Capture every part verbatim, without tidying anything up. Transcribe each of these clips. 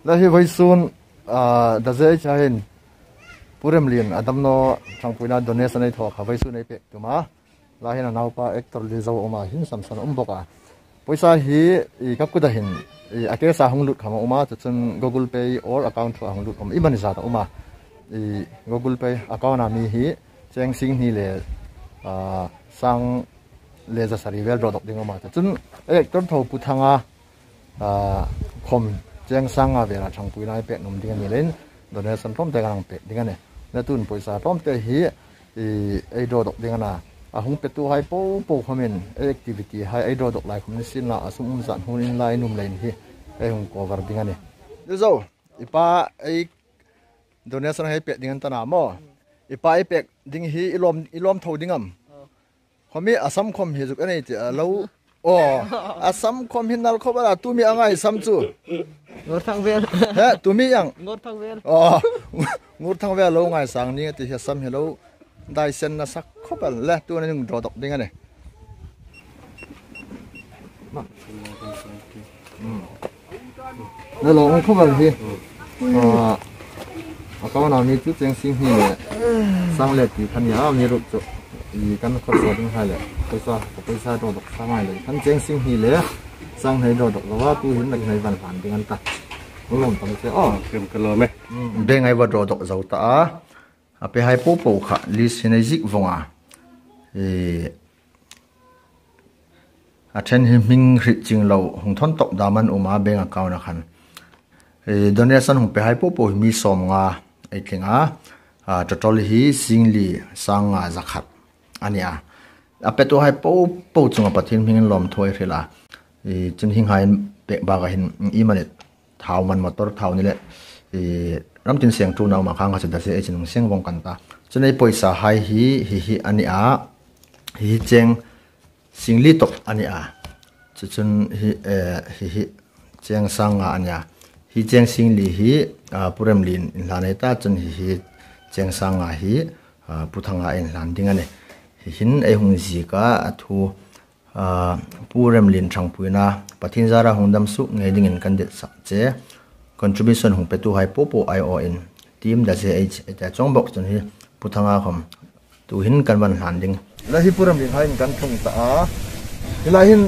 La hi vawisun, ah, Daze H hin Pu Remlien a dam naw ṭhangpuina donation ei thaw kha vawisun ei pek tum a. La hin a naupa actor Lizo a um a, hin Samson a um bawk a. Poisa hi, i, ka kuta hin, i, a case a hung lut kham a um a, chu chun Google Pay or account through a hung lut kham, i, mani zat a um a. I, Google Pay account a mi hi cheng sing hni le, ah, sang le za sari vel drawdawk ding a um a. Chu chun actor tho Pu Thanga, ah, khom cheng sang nga vela ṭhangpuina ei pek nuom ding a ni leiin donation tlawmte kan hang pek ding a nih. Le tun poisa tlawmte hi, i, ei drawdawk ding a na. A hung petuhai po po khomin ei activity hai ei drawdawk lai khom ni sien la, a sum um zat hun inla ei nuom leiin hi ei hung cover ding a nih. Lizo, i pa ei donation hei pek ding an ta na maw? I pa ei pek ding hi i lawm, i lawm tho ding am? Khomi a sam khom hi zuk a nei ti a lo. Aw, a sam khom hi nal khop a la, tu mi a ngai sam chu. Ngur thang vel. He, tu mi ang. Ngur thang vel. Aw, ngur thang vel lo ngai sang ni ti hi a sam hi lo. Dai sen na sak khop a le, tu na ning drawdawk ding a nih. Hmm. Le lo ong khawm hi. Ah, account a mi chu cheng sing hni le sang le ti khan a ni a, mi ruok chu i kan khawsa ding hai le. Poisa, poisa drawdawk sa ngai le. Kan cheng sing hni le sang hni drawdawk lo a, tu hin la hni van hlan ding an ta. Lawm tam che. Oh, kem ka lawm e. Hmm. Beng ai va drawdawk zo ta a. A pehai po po kha list hin ei ziek vong a. E, a ṭhen hi hming hriet chieng lo hung thawn tawp dam an um a, bank account a khan. E, donation hung pehai po po hi mi sawmnga ei tling a. A, total hi singli sangnga zakhat a ni a. A petuhai po po chunga Pathien hmingin lawmthu ei hril a. E, chun hieng hai pek bak a hin i mani thau man, motor thau ni le, e, ram tin seng ṭhuona um a, khang kha chu Daze H in hung seng vong kan ta. Chun ei poisa hai hi, hi, hi a ni a. Hi, hi cheng singli tawp a ni a. Chu chun hi, e, hi, hi cheng sangnga a ni a. Hi cheng singli hi, a, Pu Remlien inhlan ei ta, chun hi, hi cheng sangnga hi, a, Pu Thanga inhlan ding a nih. Hi hin ei hung ziek a, a thu A, Pu Remlien ṭhangpuina, Pathien zara hung dam suok ngei dingin kan dit sak che. Contribution hung petuhai po po aiawin, Team Daze H ei ta chuong bawk chun hi Pu Thanga khom tu hin kan van hlan ding. La hi Pu Remlien haiin kan tlung ta a. Hi lai hin,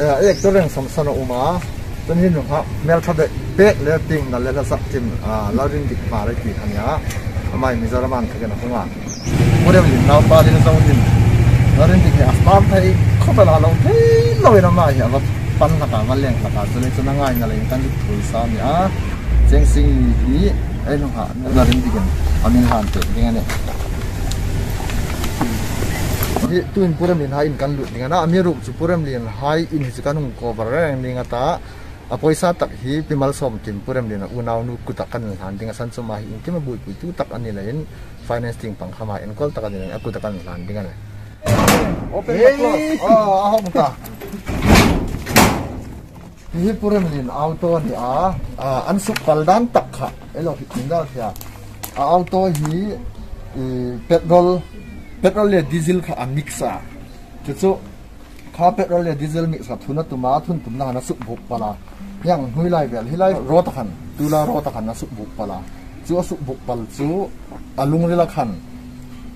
eh, actor reng Samson a um a. Chun hi nunghak hmel ṭha bek bek le tieng nal le la sak tim, a, Lalrindik Hmar ei ti kha a nia. Ama hi Mizoram an thakin a hung a. Pu Remlien naupa ding zo hin. Lalrindik hi a star thei khawp el a, lo thei loin ama hi a va pan hlak a, va leng hlak a. Chuleiin chun a ngaina leiin kan lut thul sa a nia. Cheng singli hi ei nunghak Lalrindik in a mi hlan pek ding a nih. Hi tuin Pu Remlien haiin kan lut ding a na. Amiruokchu Pu Remlien haiin hi chu kan hung cover reng ding a ta. A poisa tak hi Pi Malsawmkim, Pu Remlien a unaunu kuta kan hlan ding a, san chu ama hi intima buoipuitu tak a ni leiin finance tieng pang khama enkawl tak a ni leiin a kuta kan hlan ding a nih. Open the close. Oh, a hawng ta. Hi hi Pu Remlien auto a ni a, a, an suk pal dan tak kha ei lo hriet ding dal thei a. A auto hi, e, petrol, petrol le diesel kha a mix a. Chu chu kha petrol le diesel mix kha thun a tum a, thun tumna khan a suk buk pal a. Hieng hnui lai vel hi lai rawt a khan, tula rawt a khan a suk buk pal a. Chu a suk buk pal chu a lungrila khan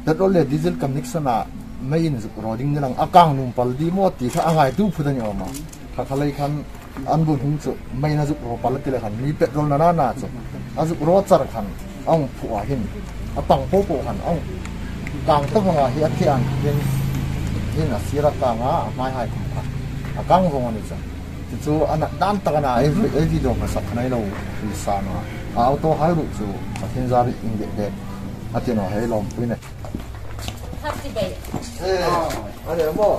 petrol le diesel ka mix a na, mei in zuk raw ding ni lang, a kang nuom pal di maw ti kha a ngaituo phut a ni awm a. Kha kha lei khan an bun hung chu mei in a zuk raw pal a ti le khan mi petrol na na na chu a zuk raw char khan a hung phu a hin, a pang po po khan a hung kang ta vong a, hi a thian hin, hin a sira kang a, a hmai hai khom kha a kang vong a ni chu. Chu chu a nat dan tak a na, ei, ei video hmasa khan ei lo hrilsa naw a. A auto hai ruok chu Pathien zarin inbek bek a ti naw, hei lawmpui a nih. Thar chibai. Eh, a ni maw?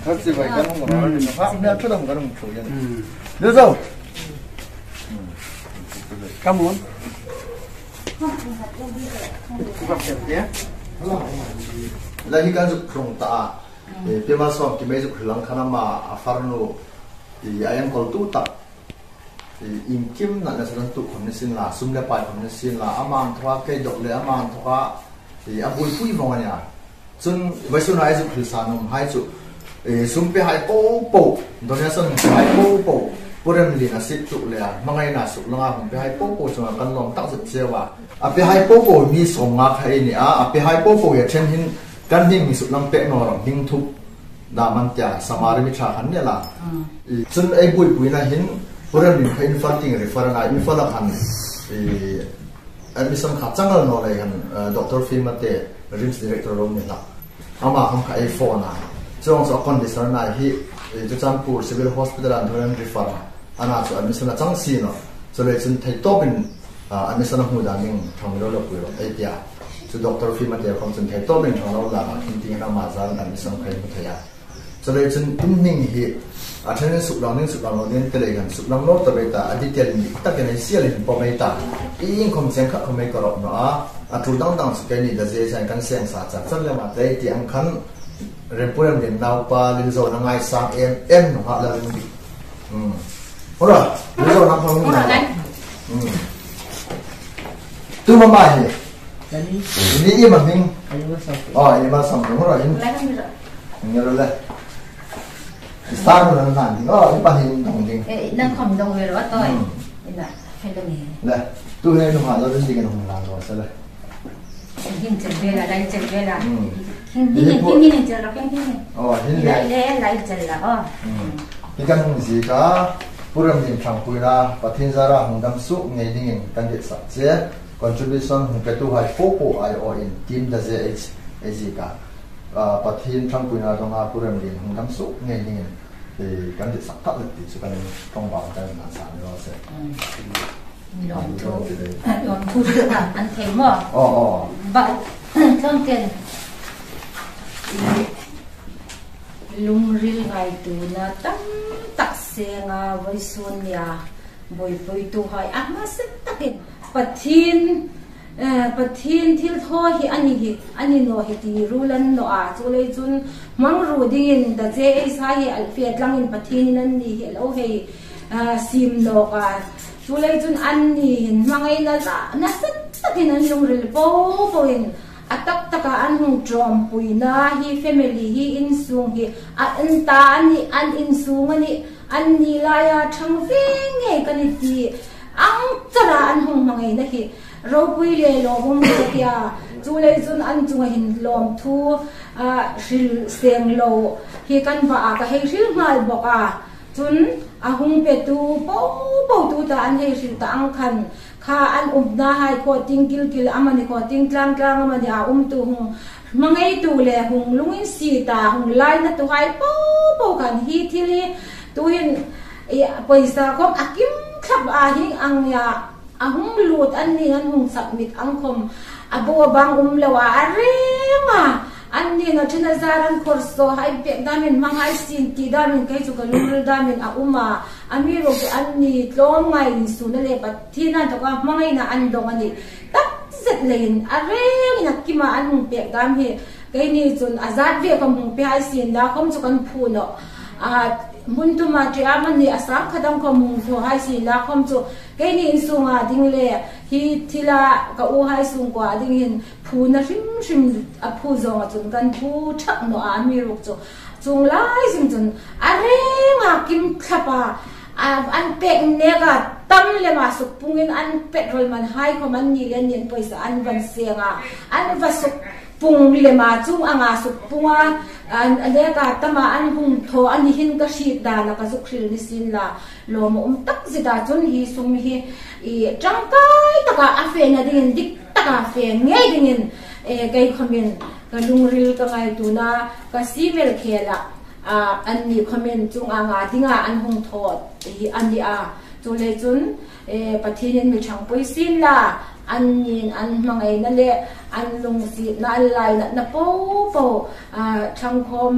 Thar chibai kan hung ro, a ni maw? Ha, mi a thu dam kan hung thu yan. Hmm. Lizo. Come on. La hi kan zuk tlung ta a. Eh, Pi Malsawmkim ei zuk hril ang khan ama a farnu, eh, a enkawltu tak. Eh, iengkim natna san tu khom ni sien la, sum le pai khom ni sien la, ama inthawka kei dawk le ama inthawka, eh, a buoipui vong a nia. Chun vawisuna ei zuk hrilsa nuom hai chu, E, sum pehai popo, donation pehai popo, Pu Remlien a sit tuk le a, hmangaina suk langa hung pehai popo chunga kan lawm takzet cheu a. A pehai popo mi sawmnga kha ei ni a, a pehai popo hi a ṭhen hin kan hming mi suk lang pek naw rawh, hming thup dam an tia, summary mi ṭha khan ni la. Mm. E, chun ei buoipuina hin, Pu Remlien kha Imphal tieng refer a na, Imphal a khan, e, admission kha chang el naw lei khan, eh, Doctor Fimate, RIMS director lo ni hlak. Ama khom kha ei phone a. Chuong chu a condition a na hi, eh, Churachandpur Civil Hospital an thawin refer a. Ana chu admission a chang si naw. Chuleiin chun thei tawpin, ah, admission a hmu dan ding thang lo lo pui lo ei tia. Chu Doctor Fimate khom chun thei tawpin thang lo la, khin tieng ama zalin admission kha ei hmu thei a. Chuleiin chun in hming hi, a ṭhenin suk lang ding, suk lang naw ding, ti lei khan suk lang naw ta ve ta, a detail ni takin ei siel in pawm ei ta. Iengkhom cheng khat khom ei ka rawp naw a, a tul dang dang chu keini da zie chang kan seng sa chak chak lem a, te ti ang khan, Pu Remlien naupa, Lilzona ngaisang em em naw ha la ring bi. Hmm. Hura, Lilzona khom Hura, lai. Hmm. Tu mama hi. Kani. Ni i ma hming. Kani ma sam. Oh, i ma sam. Hura, hin. Lai kan mi ra. Ni ro le. Star ro nan nan ding. Oh, i pa hin dong ding. Eh, nang khom dong ve ro toi. Hmm. Ina, he dong ni. Le, tu he nu ha lo ding ding hung lang ro sa le. Hin chen ve la, lai chen ve la. Hmm. Hin, hin, hin, hin, hin chen ro, hin, hin. Oh, hin le. Lai le, lai chen la, oh. Hmm. Hi kan hung ziek a, Pu Remlien ṭhangpuina, Pathien zara hung dam suok ngei dingin kan ditsak che. Contribution hung petuhai popo aiawin, team da zie ei, ei ziek a. Ah, Pathien ṭhangpuina dawnga Pu Remlien hung dam suok ngei dingin, eh, kan ditsak tak zet ti chu kan ṭawngṭai kan sa ni raw se. Mm. Lawmthu. Lawmthu. Lawmthu an thei maw? Oh, oh. Ba, tlawmten. Lungril ngaituona tam tak senga vawisun nia buoipuituhai a hmasa takin Pathien, eh, Pathien thilthaw hi a ni hi, a ni naw hi ti ruol an naw a. Chuleiin chun hmangruo dingin da zie ei sa hi a fe tlangin Pathienin anni hi a lo hei, ah, siem nawk a. Chuleiin chun anni hin hmangaina la, nasa takin an lungril popoin a tak taka an hung ṭawmpuina hi family hi insung hi a an ta a nih, an insung a nih, anni laia ṭhang ve ngei ka nih ti ang chara an hung hmangaina hi ropui le lawmum ka tia. Chuleiin chun an chunga hin lawmthu, ah, hril seng lo hi kan va a ka hei hril nghal bawk a. Chun a hung petu popo tuta an hei hril ta ang khan kha an umna hai khaw tieng kilkil amanih, khaw tieng tlangtlang amanih a umtu hung hmangaitu le hung lunginsieta, hung lainatuhai popo khan hi thil hi tuhin, eh, pawisa khom a kim thlap a hi ang nia. A hung lut anni an hung submit ang khom a bo bang um lo a, a reng a. Anni na thina zar an khawrsawhai pek damin hmanghai sien ti damin kei chu ka lungril damin a um a. Amiruokchu anni tlawmngai insuna le Pathien an taka hmangaina an dawng a nih. Tak zet leiin a rengin a kima an hung pek dam hi keini chun a zat ve khom hung pehai sien la khom chu kan phu nawh. A, hmun tuma ṭi amanih a sang khat ang khom hung thawhai sien la khom chu keini insunga ding le hi thila ka uhai sungkuoa ding hin phuna hrim hrim a phu zawnga chun kan phu thak naw a, amiruokchu chuong lai zing chun a renga kim thlap a, a, an pek neka tam lema sukpungin an pet rawl man hai khom anni le anni an pawisa an va seng a, an va sukpung lema chuong anga sukpunga, an, a neka tama an hung thaw a ni hin ka hriet dana ka zuk hril ni sien la. Lawmum tak zeta chun hi sum hi i ṭangkai taka a fena dingin, dik taka fe ngei dingin, eh, kei khomin ka lungril ka ngaituona ka siem el khela, ah, anni khomin chuong anga dinga an hung thaw hi a ni a. Chuleiin chun, eh, Pathienin mi ṭhangpui sien la, annin an hmangaina le an lunginsietna, an lainatna popo, ah, ṭhangkhawm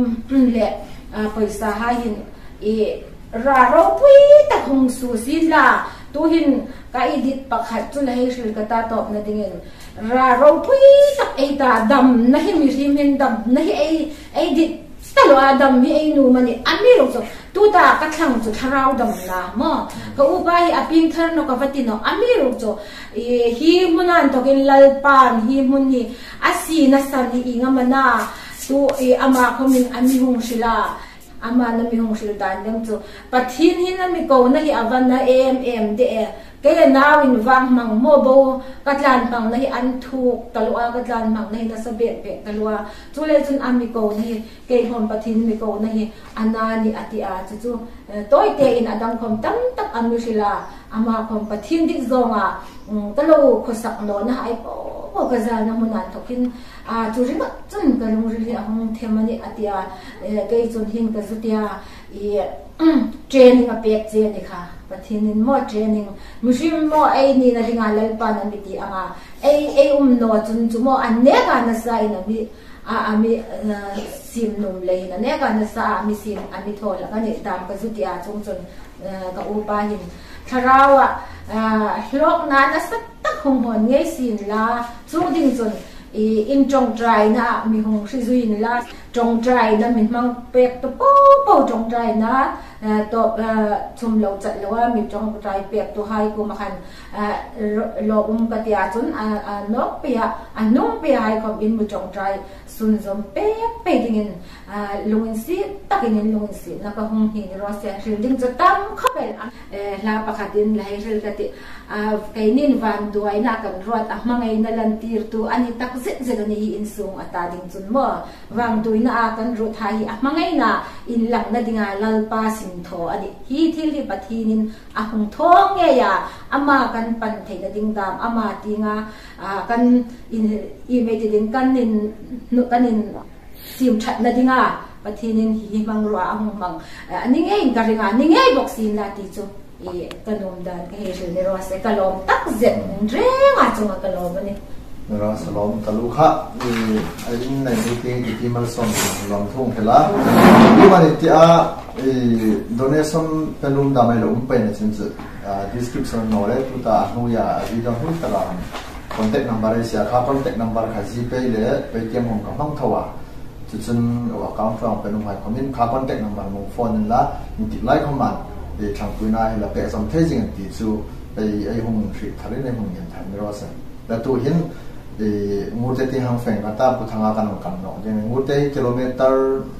le, ah, pawisa hai hin i ra ropui tak hung suo sien la, tuhin ka edit pakhat chu la hei hril ka ta tawpna dingin. Ra ropui tak ei ta, damna hi mihriem hin damna hi ei, ei dit ta lo a, dam hi ei nuom a nih. Amiruokchu tuta ka thlang chu thlarau damna maw. Ka upa hi a pieng thar naw ka va ti nawh. Amiruokchu, i, hi hmuna inthokin Lalpan hi hmun hi a sienna san hi ieng am a na, tu, i, ama khomin a mi hung hril a. Ama na mi hung hril dan ding chu, Pathien hin a mi kona hi a va na em em de e. Kei a nauin vang hmang maw bo, ka tlan hmangna hi an thuk taluo a, ka tlan hmangna hi nasa bek bek taluo a. Chuleiin chun a mi kona hi, kei khom Pathien mi kona hi a na ni a ti a chu chu, eh, tawite in a dang khom tam tak a mi hril a, ama khom Pathien dik zawnga, um, ka lo khawsak nawna hai po po ka zalna hmun a inthokin, a, chu ringawt chun ka lungril hi a hung them a nih a ti a, eh, kei chun hin ka zu tia, i, training a pek che ni kha. Pathienin maw training, mihring maw ei nina dinga Lalpan a mi ti anga, ei, ei um naw chun chu maw an neka nasa in a mi, a, a mi, eh, siem nuom leiin a neka nasa a mi siem, a mi thaw hlak a nih dam ka zu tia chung chun, eh, ka upa hin Thlarau a, eh, hlawkna nasa tak hung hawn ngei sien la, chu ding chun, i, in ṭawngṭaina mi hung hriet zui inla, ṭawngṭaina mi hmang pek tu po po ṭawngṭaina, eh, tawp, eh, chum lo chat lo a, mi ṭawngṭai pek tu hai kuoma khan, eh, lo, lo um ka tia chun, a, a nawk pei a, a hnung pei hai khom in mi ṭawngṭai sunzawm pek pei dingin, a, lunginsiet takin in lunginsietna ka hung hni ni raw se, hril ding chu tam khawp el a. Eh, hla pakhatin la hei hril ka tih. A, keinin vanduaina kan ruot a hmangaina lantirtu a ni tak zet zet a nih hi insung a ta ding chun maw. Vanduaina a kan ruot hai hi a hmangaina inlangna dinga Lalpa sin thaw a nih. Hi thil hi Pathienin a hung thaw ngei a, ama kan pan theina ding dam, ama tienga, a, kan in, i mei ti ding kan in, nu, kan in siem ṭhatna dinga Pathienin hi hmang rawh a hung hmang. A, ni ngeiin ka ring a, ni ngei bok sien la ti chu, i, ka nuom dan ka hei hril ni raw se, ka lawm tak zet, in reng a chunga ka lawm a nih. Ni raw se, lawm taluo kha, i, a in nei ni ti, i ti malsawm lawm thung phela. I mani tia, i, donation pe nuom dam ei lo um pei na chin chu, a, description naw le tuta a hnuoia, a video hnuoi taka contact number ei sie a kha, contact number kha GPay le Paytm hung ka hmang tho a. Chu chun, o, account hrang pe nuom hai khomin kha contact number hung phone inla, intik lai khomin, e, ṭhangpuina hi la pek zawm thei zing an ti chu, ei, ei hung hriet tharin ei hung ngen thar ni raw se. La tu hin, e, Ngurte tieng hang fe ka ta, Pu Thanga kan hung kan nawk ding. Ngurte hi kilometer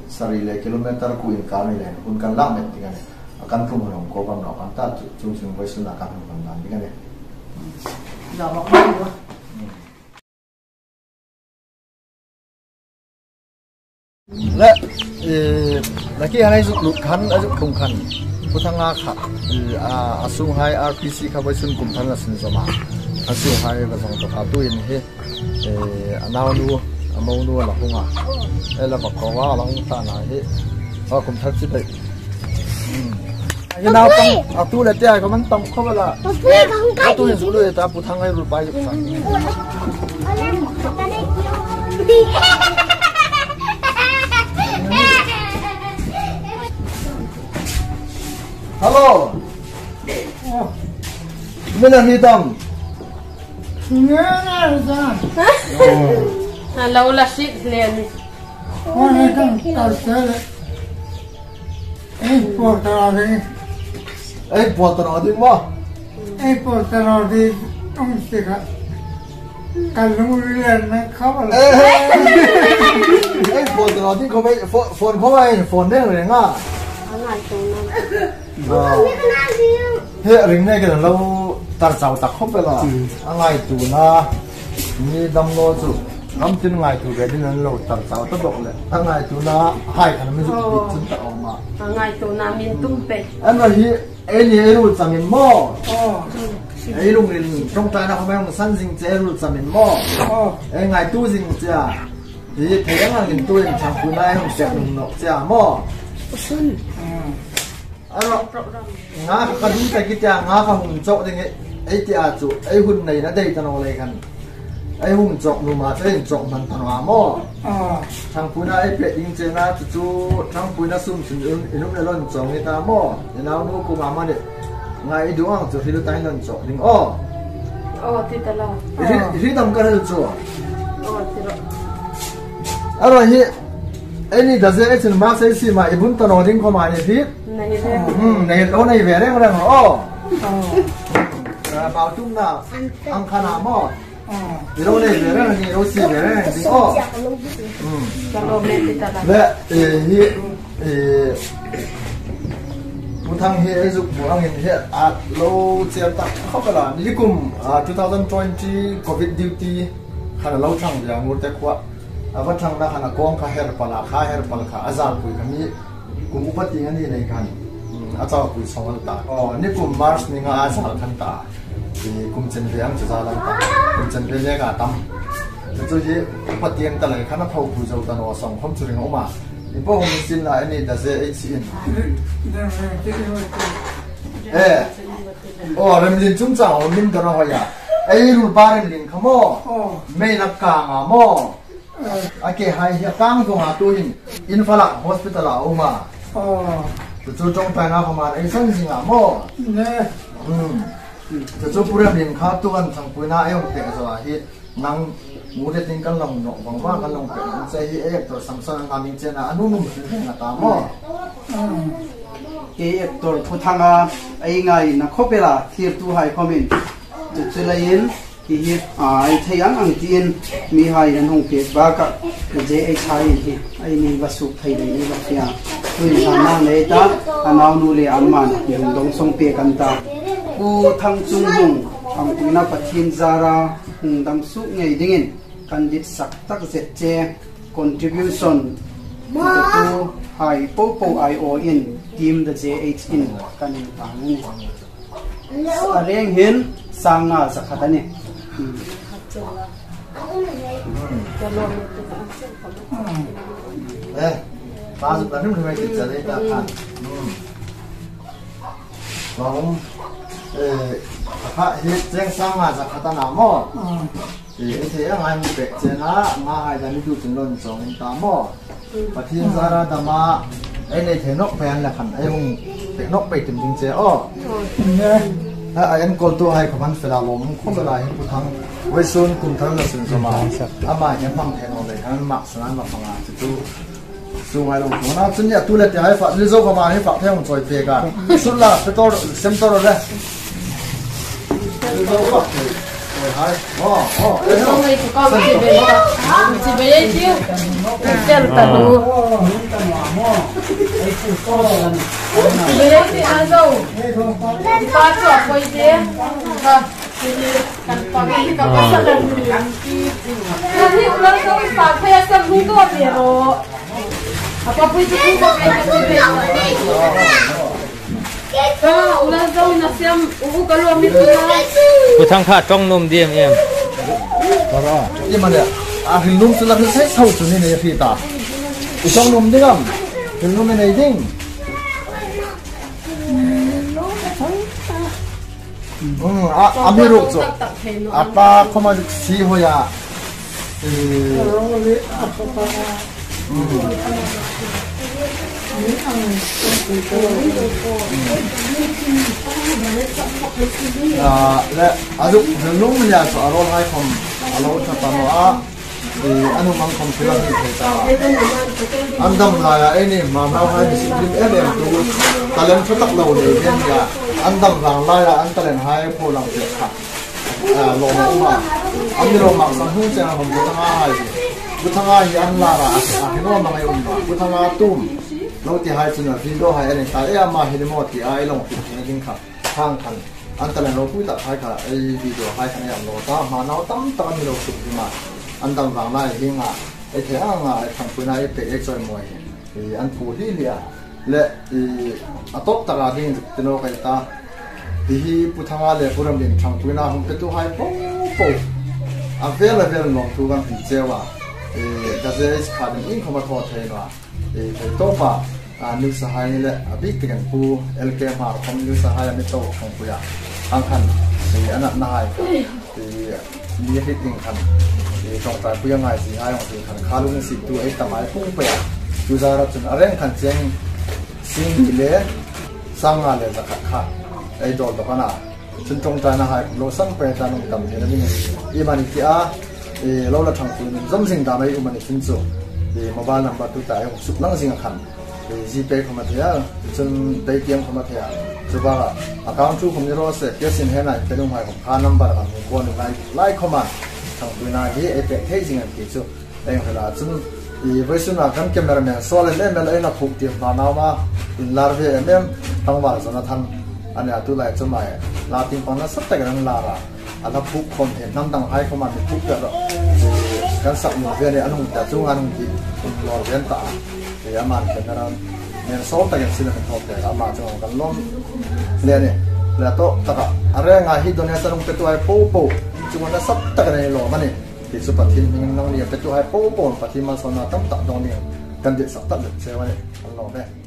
sari le kilometer kuo inkar ni leiin hun kan lak met ding a nih. A kan tlung hun hung ko kan nawk kan ta, chu, chu chun vawisuna kan hung kan dan ding a nih. Le, e, la ki hanai zuk lut khan, a zuk tlung khan. Pu Thanga kha, e, a, a sunghai RPC kha vawisun kum thar la sunzawm a. A sunghai va zawng tawk a tuin hi, e, a naunu, a monu a la hung a. E, la va ko a, a la hung ta na hi. A kum thar chi pei. Hmm. Hi naupang, a tu le tia ka man tam khawp a la. Pui, ka hung kai. A tu hin zuk lut ta Pu Thanga ruol pai zuk san. Hello. Mina hi tam. Hello, la sit le ni. Ei, porter a ding. Ei, porter a ding maw? Ei, porter a ding. Ong sika. Ka lungril na khawp a la. Ei, ei, porter a ding khawp ei, pho-, phone khawp ei, phone ding reng a. He ring nei ka lo tar chau ta khawp el a. Hmm. A ngaituona. Mi dam lo chu. Ram tin ngaituo ve ding an lo tar chau ta bawk le. A ngaituona hai khan mi zuk bit chun ta awm a. A ngaituona min tum pei. An lo hi, ei ni ei ruol chamin maw. Oh. Ei lungril ṭawngṭaina khawm ei hung san zing che ei ruol chamin maw. Oh. Ei ngaituo zing che a. Hi thei ang angin tuin ṭhangpuina ei hung sep nuom nawk che a maw. Sun. Hmm. A ro, nga ka ding ta ki tia, nga ka hung chawk ding e, ei tia chu, ei hun neina dei ta naw lei khan. Ei hung chawk nuom a, ei hung chawk hman ta naw a maw. Ah. Ṭhangpuina ei pek ding che na chu chu, ṭhangpuina sum chun in, in um le lo chawk ni ta maw. I naunu kuoma mani. Nga i du ang chu, hi lo ta in lo chawk ding aw. Aw, ti ta lo. Hi, hi dam ka hril chu. Aw, ti ro. A ro hi, ei ni da ze ei chun ma sei si ma i bun ta naw ding khawm a ni hi. Nei ve. Hmm, nei lo nei ve reng reng aw. Oh. Ah, bau tum na. Ang khan a maw. I lo nei ve reng, i lo sie ve reng, ding aw. Hmm. Le, eh, hi, eh, Pu Thang hi ei zuk bu angin hi a lo chiar tak khawp el a. Ni kum, ah, two thousand twenty covid duty khan a lo thang ve a Ngurte khuoa. A va thangna khan a kawng kha her pal a, kha her pal kha a zalpui kha mi kum upa tieng a ni nei khan, mm, a chau pui sawng an ta. Aw, ni kum March ni nga a zal khan ta. I kum chen ve ang chu zal an ta. Kum chen ve le ka tam. Chu chu hi upa tieng ta lei khan a tho pui zo ta naw sawng khom chu ring a um a. I po hung sin la a ni da ze ei chi in. Eh. Aw, Remlin chungchang aw, min da ra hoya. Ei rul ba Remlin kha maw. Aw. Mei lak ka nga maw. A ke hai hi a kang dong a tu hin Imphal a hospital a um a. Aw. Chu chu ṭawngṭaina khawm an ei san zing a maw. Ne. Hmm. Chu chu Pu Remlin kha tu kan thangpuina ei hung pek zo a hi nang mu le ting kan lo nawk vang vang kan lo pek. An che hi actor Samson an min che na a nu num chu a ta maw. Hmm. Kei actor Pu Thanga ei ngaina khawp el a, thlirtuhai khawmin. Chu chu leiin, hi hi, a, ei thei ang ang tiin mihai an hung pek bakah, J H hai hi, ei ni va suk thei lei ni va fia. Tuin zan nang lei ta, a naunu le an man, hung dong sawng pek an ta. Pu Thang Chungnung, thangpuina Pathien zara, hung dam suk ngei dingin, kan dit sak tak zet che, contribution, tu hai po po ai aw in, team the J H in, kan in tang ni. A reng hin sang nga za khat a nih. Hmm. Eh, pa zu ka nim rim ai ti cha le ta khan. Hmm. Wa um, eh, kha hi cheng sang nga za khat a na maw. Hmm. Ei, ei thei ang hai hung pek che na, nga hai da mi tu chun lo ni chawng in ta maw. Pathien zara dama, ei nei thei nawk pei an la khan, ei hung pek nawk pei tim ding che aw. Ha, a enkawltuhai khawm an fel a lawm khawp el a hi Pu Thang. Vawisun kum thar la sun zoma. Ama hi hmang thei naw lei khan mak san an la hmang a, chu chu. Sungai lo, na chun ni a tu le te hai fa, li zo ka ma hai fa, thei hung chawi pek a. Sun la, pe tor, sem tor le. Li zo ka. Hai. Oh, oh. Li zo ngai tu ka, chi be ka. Chi be ye chi. Tel ta lu. Chi be ye chi a zo. Pa chu a koi te. Ha. Kan pa, kan pa sa kan. Kan hi la zo pa, pa sa mi ko be ro. Pu Thang kha ṭawng nuom diem em. Iem a nih, a hril nuom chu la hril thei tho chu ni nei a hriet a. I ṭawng nuom ding am? Hril nuom i nei ding. Hmm, a, a mi ruok chu. A pa khawma si hoi a. Eh. Hmm. Ah, le, a zuk, zuk lung nia chu a rawl hai khawm a lo ṭha ta naw a. Eh, an um ang khawm thil an hriet thei ta. An dam laia ei ni, Hmar nauhai mi sik lim em em tu, talent ṭha tak lo nei hian nia, an dam vang laia an talent hai phu lang pek kha. Ah, lawm a um a. An mi lo mak san hnu cheng a khawm Pu Thanga hai hi. Pu Thanga hi an lar a, a, a hi lawm ang ei um a. Pu Thanga tum. Lo ti hai chun a video hai a ni ta, e ama hi ni maw ti a, ei lo hriet theina ding kha. Khang khan. An talent ropui tak hai kha, ei video hai khan ei an lo ta, Hmar nau tam tak an mi lo suk ding a. An dam vang lai hi nga, ei thei ang a, ei thangpuina ei pek ei chawimawi hi. Ei an phu hi lia. Le, ei, a tawp taka ding ti naw ka ta. Ti hi Pu Thanga le Pu Ramlien thangpuina hung petuhai po po. A vel a vel nawm thu kan hriet cheu a. Ei, ka zes kha ding in khawma thaw thei naw a. Ei, thei tawpa, a, nuhmei hai le, a bik takin Pu L K Hmar khawm nuhmei hai a mi to thangpuia. Ang khan, ei, a natna hai. Ei, mi hriet ding khan, ei, ṭawngṭaipuia ngai si hai awng ding khan, kha lung si tu ei tam ai pung pei a. Chu zara chun a reng khan cheng sing ni le, sang nga le za khat kha. Ei dawl dawk a na. Chun ṭawngṭaina hai lo san pei ta nung tam thei na ding. I mani ti a, ei, lo la thangpui nun zawm zing dam ei um a ni chun chu. Ei, mobile number tu ta ei hung suk lang zing a khan. Ei, GPay khawm a thei a, chun Paytm khawm a thei a. Chu baka account thu khawm ni raw se, cash in hand a pe nuom hai khawm kha number kan hung bawn lai, lai khawm a. Thangpuina hi ei pek thei zing an ti chu. Ei hla chun, i vawisuna kan cameraman Saul em em el ei na phuk tir hma naw ma, inlar ve em em, tlangval Jonathan a nih a, tu lai chu ama la ting pang nasa takin an lar a. A la phuk khom hi hnam dang hai khoma mi phuk pek rawh, kan sak nuom ve a nih, an hung ta chu an hung ti, um, lo ven ta a. Ei, aman cameraman Saul takin sin a mi thawk pek a, ama chu kan lawm hle a nih. Le tawp taka a renga hi donation hung petuhai popo chu nasa takin ei lawm a nih. Ti chu Pathien hmingin nangni a petuhai popo Pathien malsawmna tam tak dong dingin kan ditsak tak lem cheu a nih. Kan lawm e.